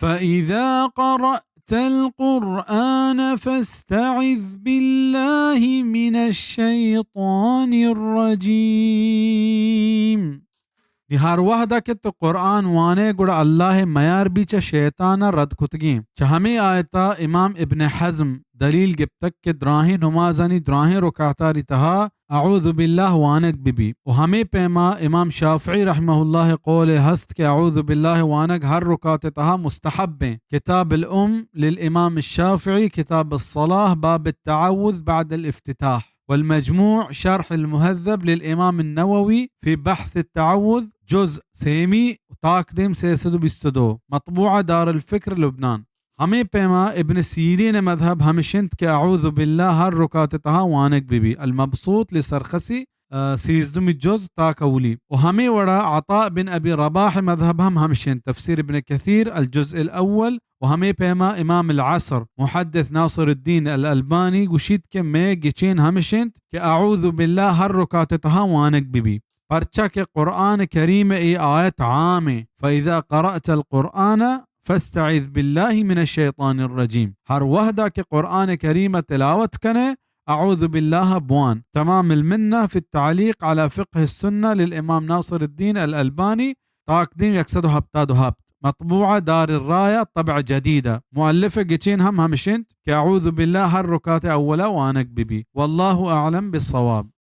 فإذا قرأت القرآن فاستعذ بالله من الشيطان الرجيم. نی ہر وہدا کہ تو قرآن وانے گڑا اللہ میار بی چہ شیطان رد کتگیں۔ چہ ہمے آیتا امام ابن حزم دلیل گپتگ کہ دراہیں نمازانی دراہیں رکعتاری تہا اعوذ باللہ وانگ بہ بی۔ و ہمے پیما امام شافعی رحمہ اللہ قول ہست کہ اعوذ باللہ وانگ ہر رکعت تہا مستحب ہیں۔ کتاب الام للامام الشافعی، کتاب الصلاة، باب التعوذ بعد الافتتاح، والمجموع شرح المهذب للامام النووی فی بحث التعوذ، جز سیمی، تاکدیم سیصد و بیست و دو، مطبوعہ دار الفکر لبنان۔ ہمے پیما ابن سیرین مذہب ہمش انت کہ اعوذ باللہ ہر رکعت تہا وانگ بہ بی۔ المبسوط لسرخسی، آ، سیزدمی جز تاک اولی۔ و ہمے وڑا عطاء بن ابی رباح مذہب ہم ہمش انت۔ تفسیر ابن کثیر، الجزء الاول، و ہمے پیما امام العصر محدث ناصر الدین الالبانی گوشیت کہ مئے گچین ہمش انت کہ اعوذ باللہ ہر رکعت تہا وانگ بہ بی۔ پرچا کہ قرآن کریم اے آیت عام ہیں، فإذا قرأت القرآن فاستعذ باللہ من الشیطان الرجیم۔ ہر وہدا کہ قرآن کریم تلاوت کنے، اعوذ باللہ بوان۔ تمام المنہ فی التعلیق علی فقہ السنہ للامام ناصر الدین الالبانی، تاکدیم یک سد و ہپتاد و ہپت، مطبوعہ دار الرایہ، طبع جدیدہ۔ مؤلف گچین ہم ہمش انت کہ اعوذ باللہ ہر رکعت اولا وانگ بہ بی۔ واللہ اعلم بالصواب۔